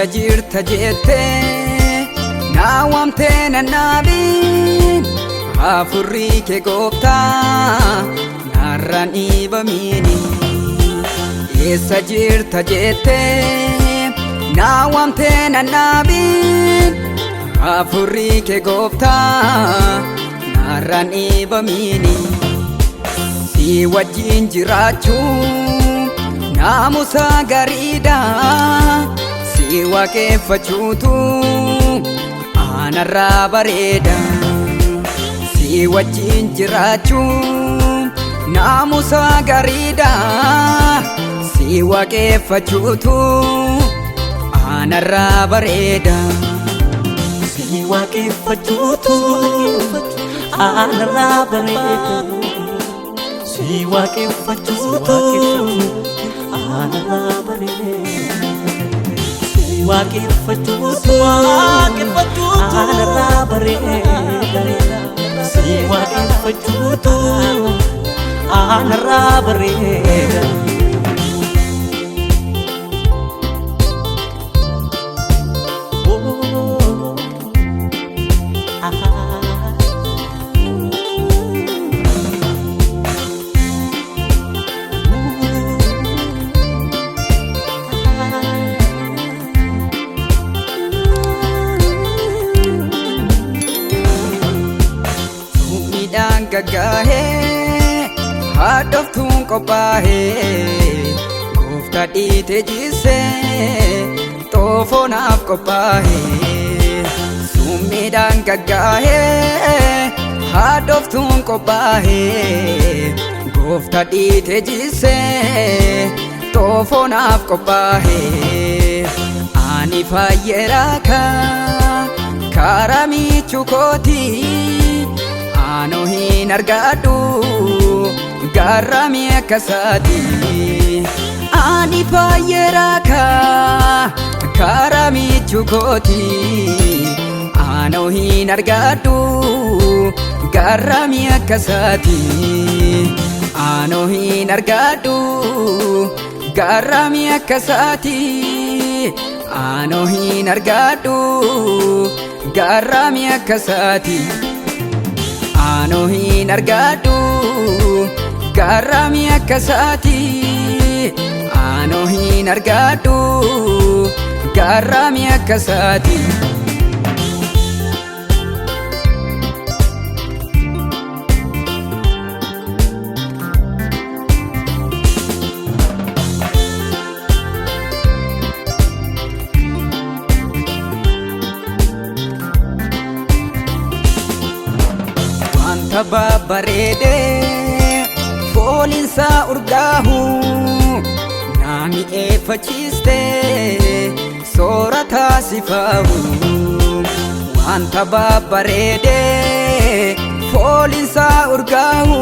Eessa jirta jettee naa waamtee nannaabiin, hafuurri kee gooftaa narraan dhiibamiini. Eessa jirta jettee naa waamtee nannaabiin, hafuurri kee gooftaa narraan dhiibamiini. Si wajjin jiraachuu naamusa gaariidha. Si waaqeffachuutu anarraa bareeda. Si wajjin jiraachuu naamusa gaariidha. Si waaqeffachuutu anarraa bareeda. Si waaqeffachuutu anarraa bareeda. Si waaqeffachuutu anarraa bareeda. Si waaqeffachuutu anarraa bareeda. Si waaqeffachuutu anarraa bareeda. Oh, ah. Midhaan gaggaahee haadhoftuun qophaa'ee, gooftaa dhiite jisee xoofoonaaf qophaa'ee. Summiidhaan gaggaahee haadhoftuun qophaa'ee, gooftaa dhiite jisee xoofoonaaf qophaa'ee. Ani fayyeraa karaa michuu kootii, anoo hin argadhu garraamii akka isaati. Ani fayyeraa karaa michuu kootii, anoo hin argadhu garraamii akka isaati. Anoo hin argadhu garraamii akka isaati. Anoo hin argadhu garraamii akka isaati. Anoo hin argadhu garraamii akka isaati. Anoo hin argadhu garraamii akka isaati. Wanta babbareedee fooliinsaa urgaahu naa mi'eeffachiistee soorata sifaahu. Wanta babbareedee fooliinsaa urgaahu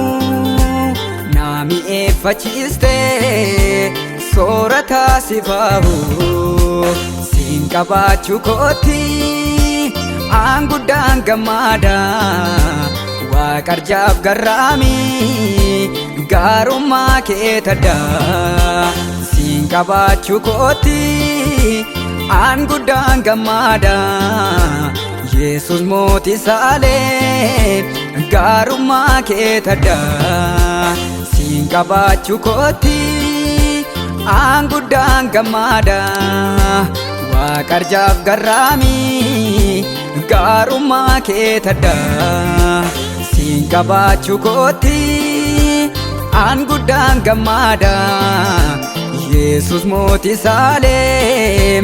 naa mi'eeffachiistee soorata sifaahu. Siin qabaachuu kootti aan guddaan gammada. Waaqarjaaf garraamii gaarummaa kee taddaa. Siin qabaachuu kootti aan guddaan gammada. Yesus mootii saalee gaarummaa kee taddaa. Siin qabaachuu kootti aan guddaan gammada. Waaqarjaaf garraamii gaarummaa kee taddaa. Siin qabaachuu kootti aan guddaan gammada. Yesus mootii saalee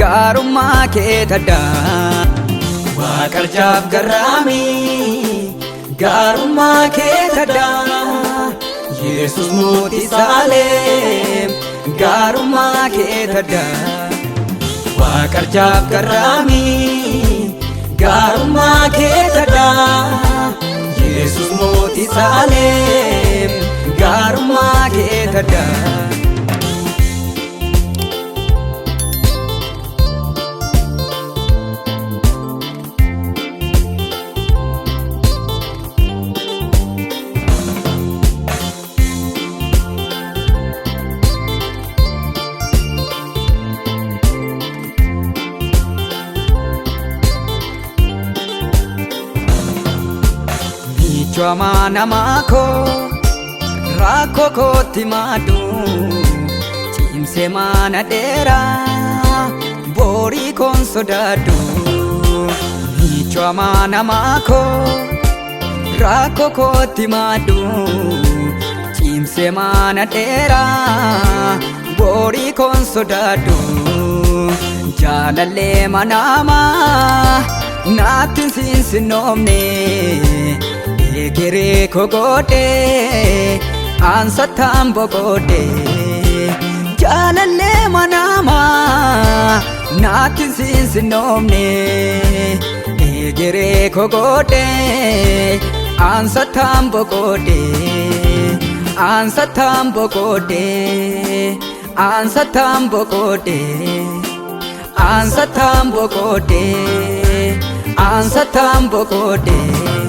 gaarummaa kee taddaa. Waaqarjaaf garraamii gaarummaa kee taddaa. Yesus mootii saalee gaarummaa kee taddaa. Waaqarjaaf garraamii gaarummaa kee taddaa. Yesus mootii saalee gaarummaa kee taddaa. Michoomaa namaa koo rakkoo kootti maadhu cimsee maana dheeraa borii koon sodaadhu. Michoomaa namaa koo rakkoo kootti maadhu cimsee maana dheeraa borii koon sodaadhu. Jaalallee manaamaa naatti sinsinnoomne egeree koo godhee aansataan boqodhee. Jaalallee manaamaa naatti sinsinnoomne egeree koo godhee aansataan boqodhee, aansataan boqodhee, aansataan boqodhee, aansataan boqodhee, aansataan boqodhee.